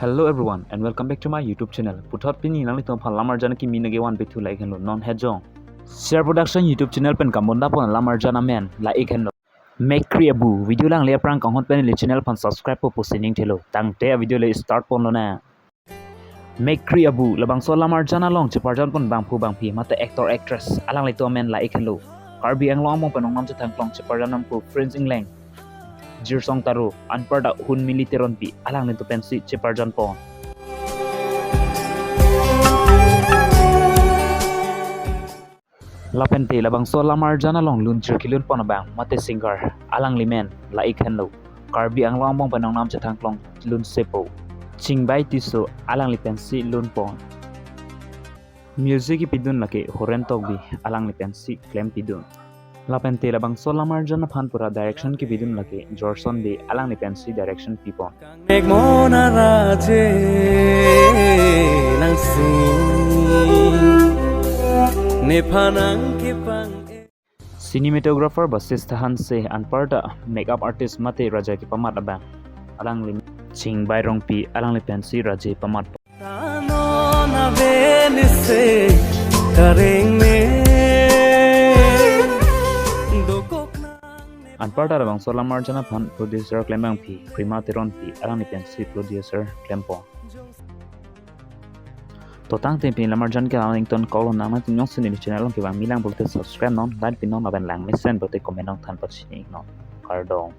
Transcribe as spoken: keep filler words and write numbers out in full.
Hello everyone and welcome back to my YouTube channel. Puthot pini nanglitum aphan lam arjan kimi nangkevan pethu la-ik henlo, non hejong. Share Production YouTube channel pen kambonda pon lam arjan amen la-ik henlo. Mekri Abu, video langle aphrang kanghon pen ili channel aphan subscribe po pusi ning thelo. Tangte a video le start ponlonang. Mekri Abu, labangso lam arjan along cheparjan pon bangphu bangphi mate actor actress alanglitum amen la-ik henlo. Karbi Anglong angbong pen ongnam chethangklong cheparjan bangphu Prince Engleng, Jirsong Taro, anparta Hunmili Teronpi alanglitum pensi cheparjan pon. Lapente labangso lam arjan along lunchir kelun pon abang mate singer alangli amen la-ik henlo. Karbi Anglong angbong pen ongnam chethangklong lunsepo Chingbai Tisso alangli pensi lun pon. Music kepidun lake Horen Tokbi alangli pensi klem pidun. Lapente labangso lam arjan aphan pura direction kepidun lake Jorson Bey alangli pensi direction pipon. Nek mona raje nang sing, nephan nangkepang. Cinematographer Basista Hanse anparta makeup artist mate Raje kepamat abang alangli Chingbai Rongpi alangli pensi Raje pamat. Tano na venise kareng me dokok nang ne. Anparta labangso lam arjan aphan producer klembangpi Prima Teronpi alangli pensi producer klempon. To tangte pini lam arjan ke aning ton call nang nang tinyong sini channel along kevang milang pulote subscribe non, like pinon lapen lang mesen pulote comment nangthan pachini non. Kardom.